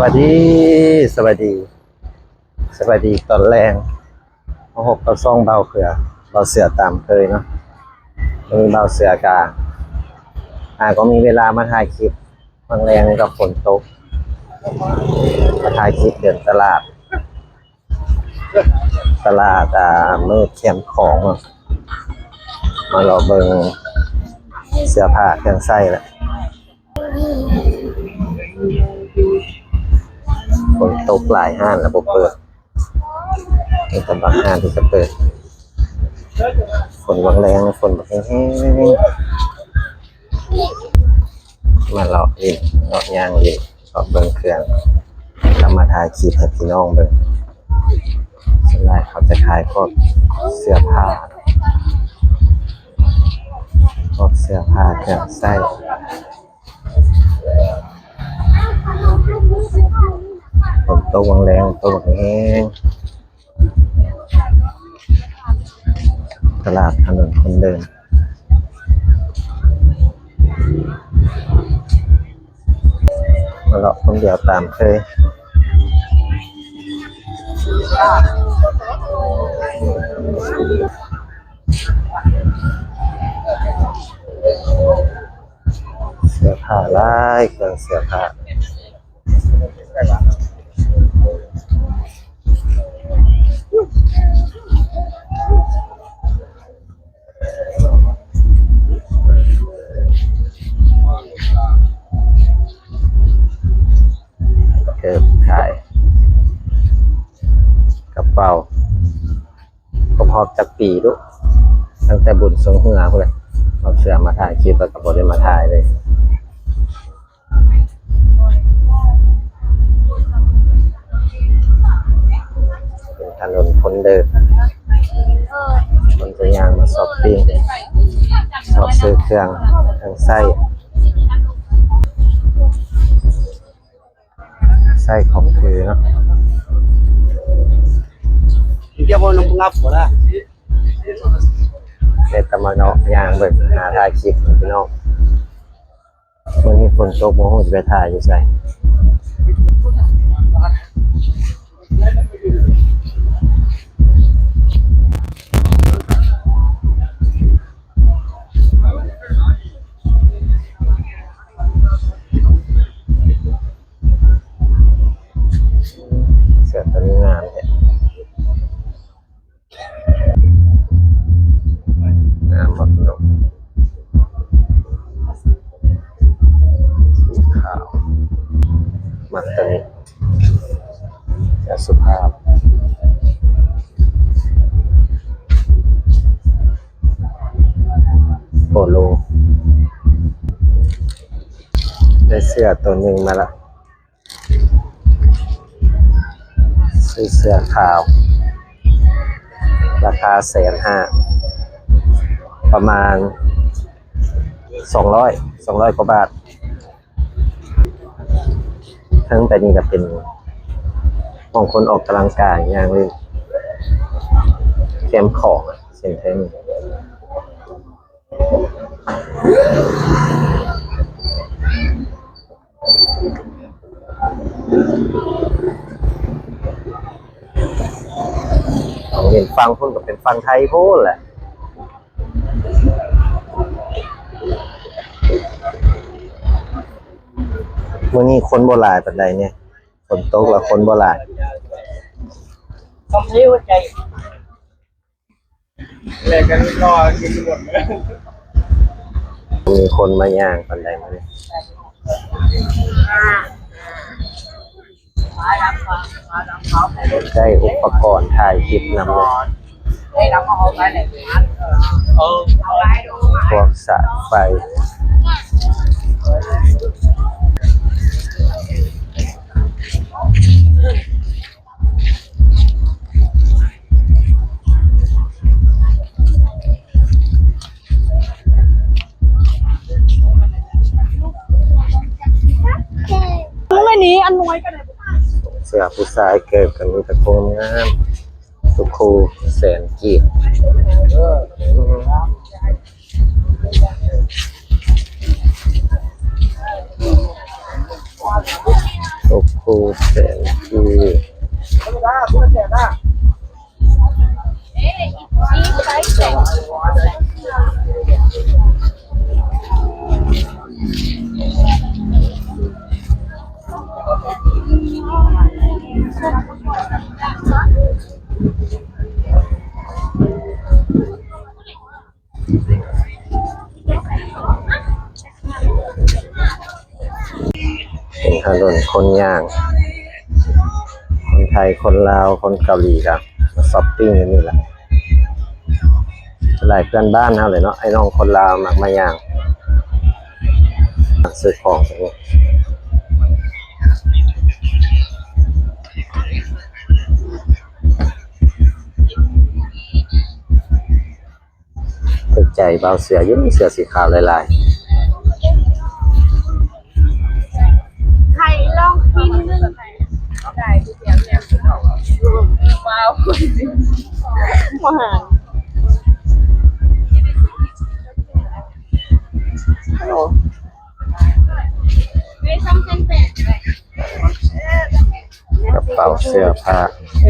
ສະບາຍດີ ສະບາຍດີ ສະບາຍດີຕອນແລງ ມາພົບກັບຊ່ອງບ່າວເສືອ ບ່າວເສືອຕາມເຄີຍເນາະ. ມື້ນີ້ບ່າວເສືອກະ ຫາກໍມີເວລາມາຖ່າຍຄລິບ ບາງແລງນີ້ກໍຝົນຕົກ ມາຖ່າຍຄລິບເດີນຕະຫຼາດ ຕະຫຼາດ ອ່າ ມືດແຄມຂອງເນາະ ມາເລາະເບິ່ງເສື້ອຜ້າເຄື່ອງໃຊ້ແຫຼະ. ຝົນຕົກຫຼາຍຮ້ານລະບໍ່ເປີດ ມີແຕ່ບາງຮ້ານທີ່ຈະເປີດ. ຝົນບາງແລງ ຝົນບັກແຮງໆ ມາເລາະຫຼິ້ນ ເລາະຍ່າງຫຼິ້ນ ເລາະເບິ່ງເຄື່ອງ ແລ້ວມາຖ່າຍຄລິບໃຫ້ພີ່ນ້ອງເບິ່ງ. ສ່ວນຫຼາຍເຂົາຈະຂາຍພວກເສື້ອຜ້າ ພວກເສື້ອຜ້າເຄື່ອງໃຊ້. ຝົນຕົກບາງແລງ ຕົກແຮງ ຕະຫຼາດຖະໜົນຄົນເດີນ ມາເລາະຄົນດຽວຕາມເຄີຍ. ເສື້ອຜ້າຫຼາຍ ເຄື່ອງເສື້ອຜ້າ ເກີບຂາຍ ກະເປົາ. ຄົບຮອບຈັກປີດຸ ຕັ້ງແຕ່ບຸນຊ່ວງເຮືອພຸ້ນແຫຼະ ບ່າວເສືອມາຖ່າຍຄລິບແລ້ວກໍບໍ່ໄດ້ມາຖ່າຍເລີຍ. ເປັນຖະໜົນຄົນເດີນ ຄົນຈະຍ່າງມາຊັອບປິງ ຊອກຊື້ເຄື່ອງ ເຄື່ອງໃຊ້ ໃຊ້ຂອງຖືເນາະ. ໄດ້ແຕ່ມາເນາະ ຍ່າງເບິ່ງ ຫາຖ່າຍຄລິບໃຫ້ພີ່ນ້ອງ. ມື້ນີ້ຝົນຕົກ ບໍ່ຮູ້ຊິໄປຖ່າຍຢູ່ໃສ. ເສື້ອໂຕນີ້ງາມແທ້ ງາມບໍ່ພີ່ນ້ອງ ສີຂາວ ມັກໂຕນີ້. ເສື້ອສຸພາບ ໂປໂລ ໄດ້ເສື້ອໂຕໜຶ່ງມາລະ ຊື້ເສື້ອຂາວ ລາຄາແສນຫ້າ ປະມານສອງຮ້ອຍ ສອງຮ້ອຍກວ່າບາດ. ເທິງໄປນີ້ກະເປັນຂອງຄົນອອກກຳລັງກາຍ ຍ່າງຫຼິ້ນແຄມຂອງ ເສັ້ນເທິງ. ເຫັນຝັ່ງພຸ້ນກະເປັນຝັ່ງໄທພຸ້ນແຫຼະ. ມື້ນີ້ຄົນບໍ່ຫຼາຍປານໃດເນາະ ຝົນຕົກລະຄົນບໍ່ຫຼາຍ. ມີຄົນມາຍ່າງປານໃດມື້ນີ້. ໃຊ້ອຸປະກອນຖ່າຍຄລິບນຳເລີຍ ພວກສາຍໄຟ. ເສື້ອຜູ້ຊາຍ ເກີບກະມີແຕ່ໂຄງງາມ ທຸກຄູ່ແສນກີບ. ທຸກ ຜູ້ແສນຄື ເປັນຖະໜົນຄົນຍ່າງ ຄົນໄທ ຄົນລາວ ຄົນເກົາຫຼີກະມາຊັອບປິງຢູ່ນີ້ລະ. ຫຼາຍເພື່ອນບ້ານເຮົາແຫຼະເນາະ ອ້າຍນ້ອງຄົນລາວມັກມາຍ່າງ ມາຊື້ຂອງ. ຖືກໃຈບ່າວເສືອຢູ່ ເສືອສີຂາວຫຼາຍໆ. ໄຂ່ລອງກິນໜຶ່ງ ໄດ້ ວ້າວ ບໍ່ຫານ ໂອ້ ໄດ້ສອງແສນແປດ ກະເປົາເສື້ອຜ້າ. ເຄື່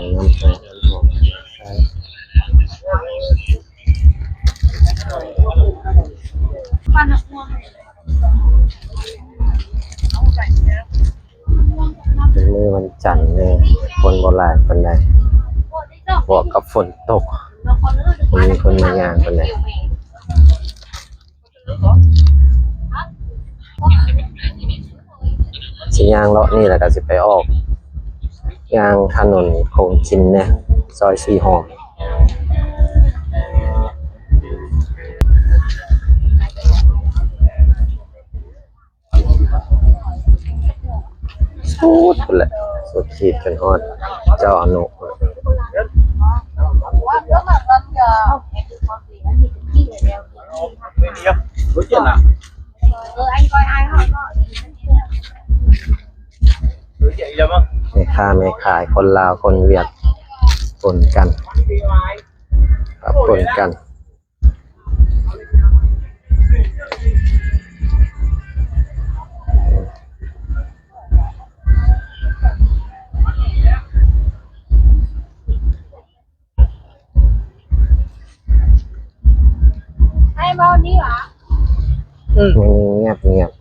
ອງນຳໃຊ້ ເປັນມື້ວັນຈັນແດ່ ຄົນບໍ່ຫຼາຍປານໃດ ບວກກັບຝົນຕົກ ບໍ່ມີຄົນມາຍ່າງປານໃດ. ຊິຍ່າງເລາະນີ້ແລ້ວກະຊິໄປອອກຍ່າງຖະໜົນໂຄງຊິນແດ່ ຊອຍສີ່ຫໍ. ສຸດພຸ້ນແຫຼະ ສຸດຂີດຈົນຮອດເຈົ້າອະນຸ. ແມ່ຄ້າແມ່ຂາຍ ຄົນລາວຄົນຫວຽດປົນກັນ ປັບປົນກັນ. ໃຫ້ເວົ້ານີ້ຫວາ? ອືມ ງຽບໆ.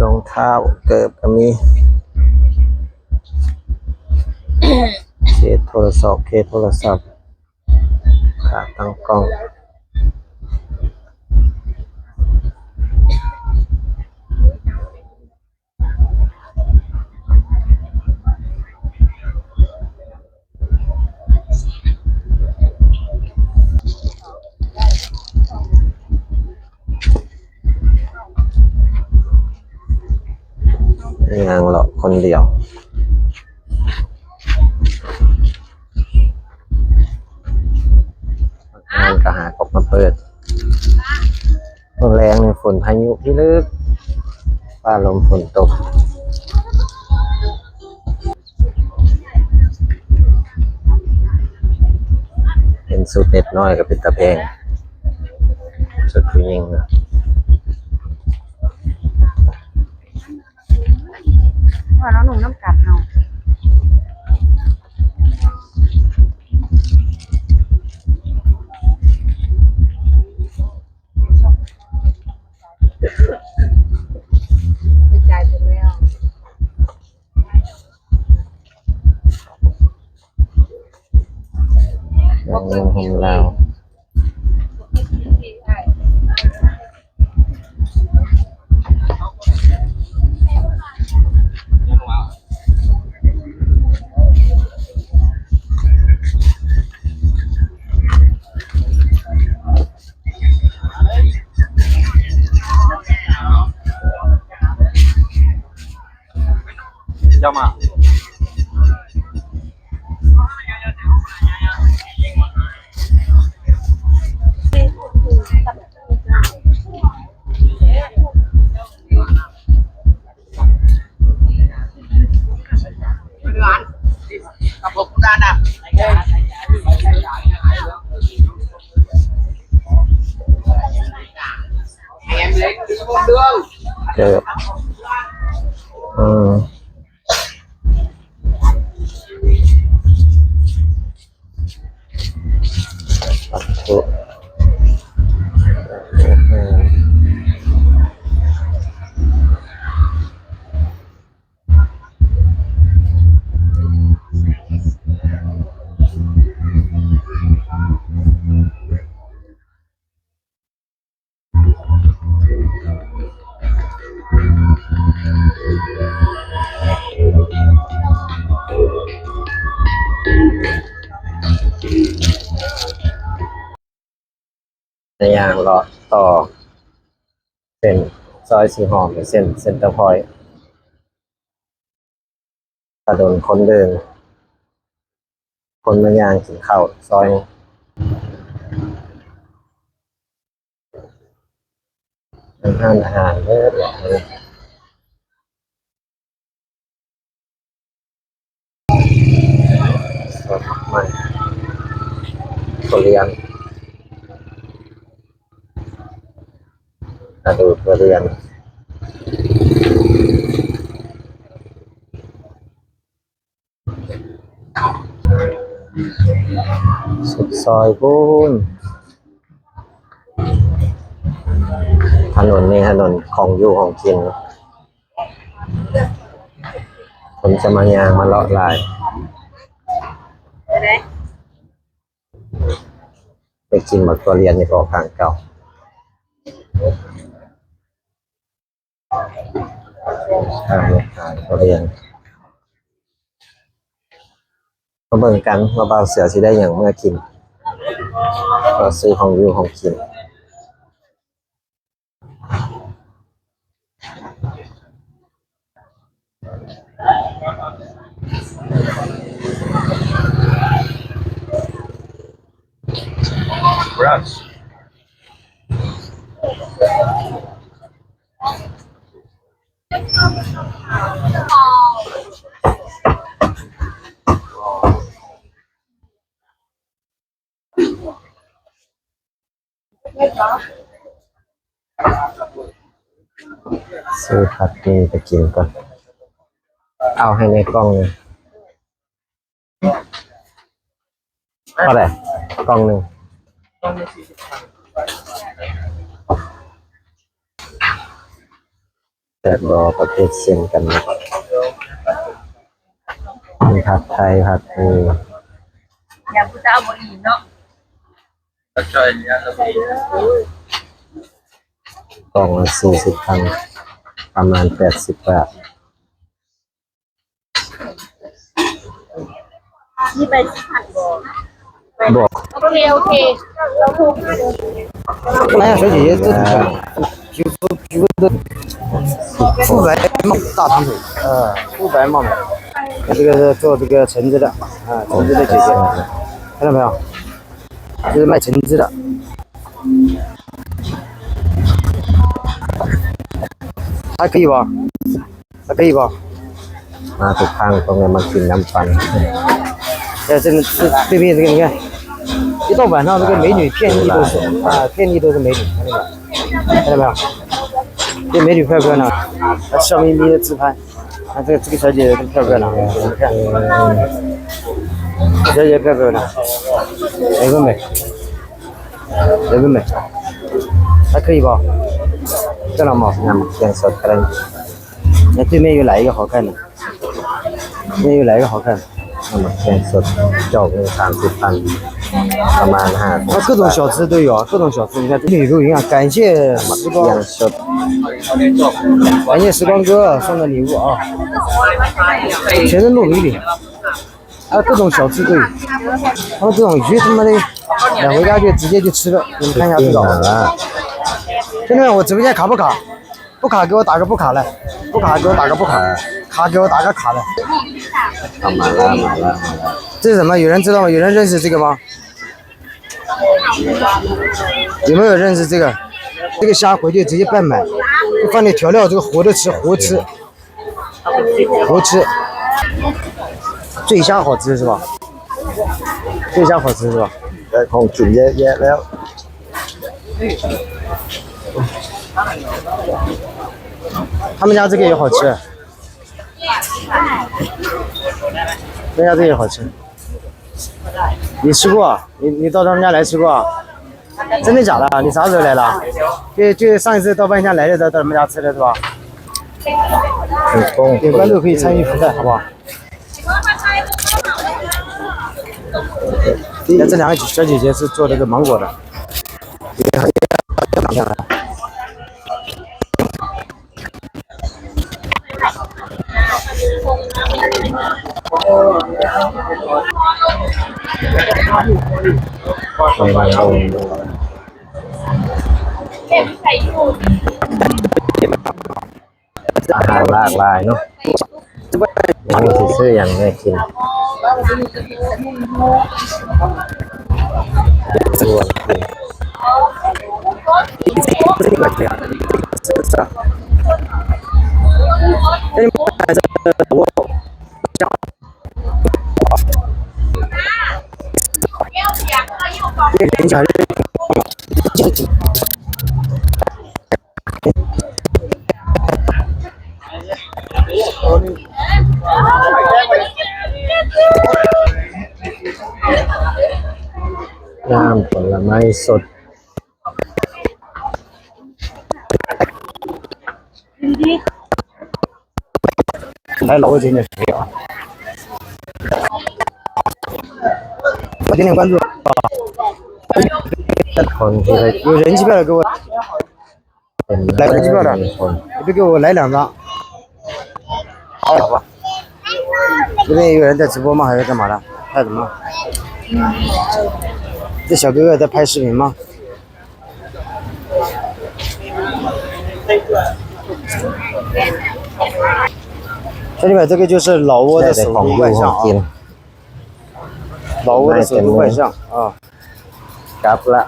ລອງເທົ້າເກີບກະມີ ເຄສໂທລະສັບ ເຄສໂທລະສັບ ຂາຕັ້ງກ້ອງ. ຍ່າງເລາະຄົນດຽວ ຮ້ານກະຫາກໍມາເປີດ. ມື້ແລງນີ້ຝົນພາຍຸພິລຶກ ຟ້າລົມຝົນຕົກ. ເຫັນຊຸດເດັກນ້ອຍກະເປັນຕາແພງ ຊຸດຜູ້ຍິງນະ. ວ່າເຮົານຸ່ງນຳກັນເຮົາ. ແຕ່ງນຸ່ງຫົ່ມລາວ.要吗？ ເກີບ ອືມ ຍ່າງເລາະຕໍ່ເສັ້ນຊອຍສີຫອມ ເສັ້ນເຊັນເຕີພອຍ. ຖະໜົນຄົນເດີນ ຄົນມາຍ່າງກິນເຂົ້າຊອຍນີ້ ເປັນຮ້ານອາຫານເບີດ ສວນໝາກໄມ້ ທຸລຽນ ລະດູທຸລຽນ ສຸດຊອຍພຸ້ນ. ຖະໜົນນີ້ຖະໜົນຂອງຢູ່ຂອງກິນ ຄົນຈະມາຍ່າງມາເລາະຫຼາຍ. ໄປກິນໝາກທຸລຽນຢູ່ເກາະກາງເກົ່າ ຮ້ານອາຫານທຸລຽນ. ມາເບິ່ງກັນວ່າບ່າວເສືອຊິໄດ້ຫຍັງເມືອກິນ ກໍຊື້ຂອງຢູ່ຂອງກິນ. Brunch. ຊື້ຜັດໝີ່ໄປກິນກ່ອນ ເອົາໃຫ້ແດ່ກ່ອງໜຶ່ງ. ເທົ່າໃດ? ກ່ອງໜຶ່ງ ແຊບບໍ່? ປະເພດເຊັ່ນກັນເນາະ ມີຜັດໄທ ຜັດໝີ່ ຢາກຜູ້ສາວບໍ່ອີ່ມເນາະ. ກ່ອງລະສີ່ສິບພັນ ປະມານແປດສິບບາດ. ມີໃບສິບພັນບໍ່? ບໍ່. ໂອເຄ ໂອເຄ ລາວຖືກ. 哎呀，小姐姐，这怎么办？皮肤，皮肤都肤白貌大长腿，呃，肤白貌美。这个是做这个橙子的，啊，橙子的姐姐，看到没有？这是卖橙子的，还可以吧？ 还可以吧？ ມາທຸກຄັ້ງຕ້ອງໄດ້ມາກິນນ້ຳປັ່ນ. 哎，这个，这，对面这个，你看，一到晚上，这个美女遍地都是，啊，遍地都是美女，看见没有？看到没有？这美女漂不漂亮？啊，笑眯眯的自拍。啊，这个，这个小姐姐漂不漂亮？你看，这小姐姐漂不漂亮？美不美？ 还可以吧？漂亮吗？ ນ້ຳແກງສົດກະໄດ້. 那对面又来一个好看的，对面又来一个好看的。 ນ້ຳແກງສົດ ຈອກໜຶ່ງສາມສິບພັນ ປະມານຫ້າສິບ. 那各种小吃都有啊，各种小吃，你看，这里都一样，感谢时光，感谢时光哥送的礼物啊，全是糯米饼。 啊，各种小吃都有。他们这种鱼他妈的，买回家就直接就吃了。你们看一下这个。兄弟们，我直播间卡不卡？不卡给我打个不卡来，不卡给我打个不卡。卡给我打个卡的。啊，买了，买了，买了。这是什么？有人知道吗？有人认识这个吗？有没有认识这个？这个虾回去直接拌买，就放点调料，这个活的吃，活吃，活吃。醉虾好吃是吧？醉虾好吃是吧？呃，ของกินเยอะแยะแล้ว 他们家这个也好吃。 人家这个好吃。你吃过啊？你，你到他们家来吃过啊？真的假的？你啥时候来的？就，就上一次到半夏来的时候，到他们家吃的是吧？点关注可以参与福袋，好不好？那这两个小姐姐是做那个芒果的。 ອາຫານຫຼາກຫຼາຍເນາະ. ເຮົາຊິຊື້ຫຍັງແນ່ກິນ? ນ້ຳຜົນລະໄມ້ສົດ. 来了，我今天没有。我今天关注。有人机票的给我。 来了，你不要了，你就给我来两张。好了吧？这边有人在直播吗？还是干嘛的？拍什么？这小哥哥在拍视频吗？兄弟们，这个就是老挝的首都万象啊。 ລາວໂອແຕ່ສູງໄປຊ່າງ ກັບລະ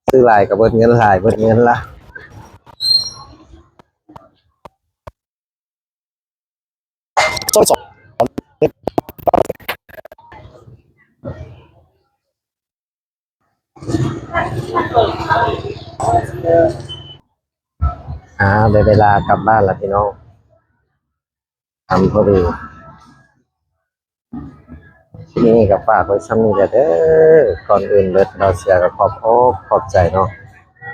ຊື້ຫຼາຍກໍເບິດເງິນຫຼາຍ ເບິດເງິນລະ ອ່າ ໄດ້ເວລາກັບບ້ານລະພີ່ນ້ອງ ຄ່ຳພໍດີ. ຄລິບນີ້ກໍຝາກໄວ້ຊ່ຳນີ້ແຫຼະເດີ. ກ່ອນອື່ນເບິດ ບ່າວເສືອກໍຂອບອົກຂອບໃຈເນາະ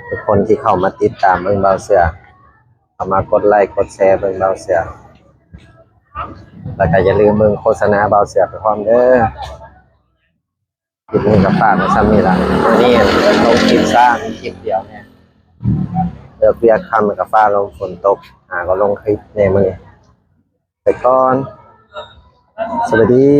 ທຸກຄົນທີ່ເຂົ້າມາຕິດຕາມເບິ່ງບ່າວເສືອ ເຂົ້າມາກົດໄລກົດແຊເບິ່ງບ່າວເສືອ ແລ້ວກໍຢ່າລືມເບິ່ງໂຄສະນາບ່າວເສືອໄປພ້ອມເດີ. ຄລິບນີ້ກໍຝາກໄວ້ຊ່ຳນີ້ລະ ມື້ນີ້ລົງຄລິບຊ້າມີຄລິບດຽວແນ່ ເລີກວຽກຄ່ຳກໍຟ້າລົມຝົນຕົກ ຫາກໍລົງຄລິບແນ່ມື້ນີ້ ໄປກ່ອນ ສະບາຍດີ.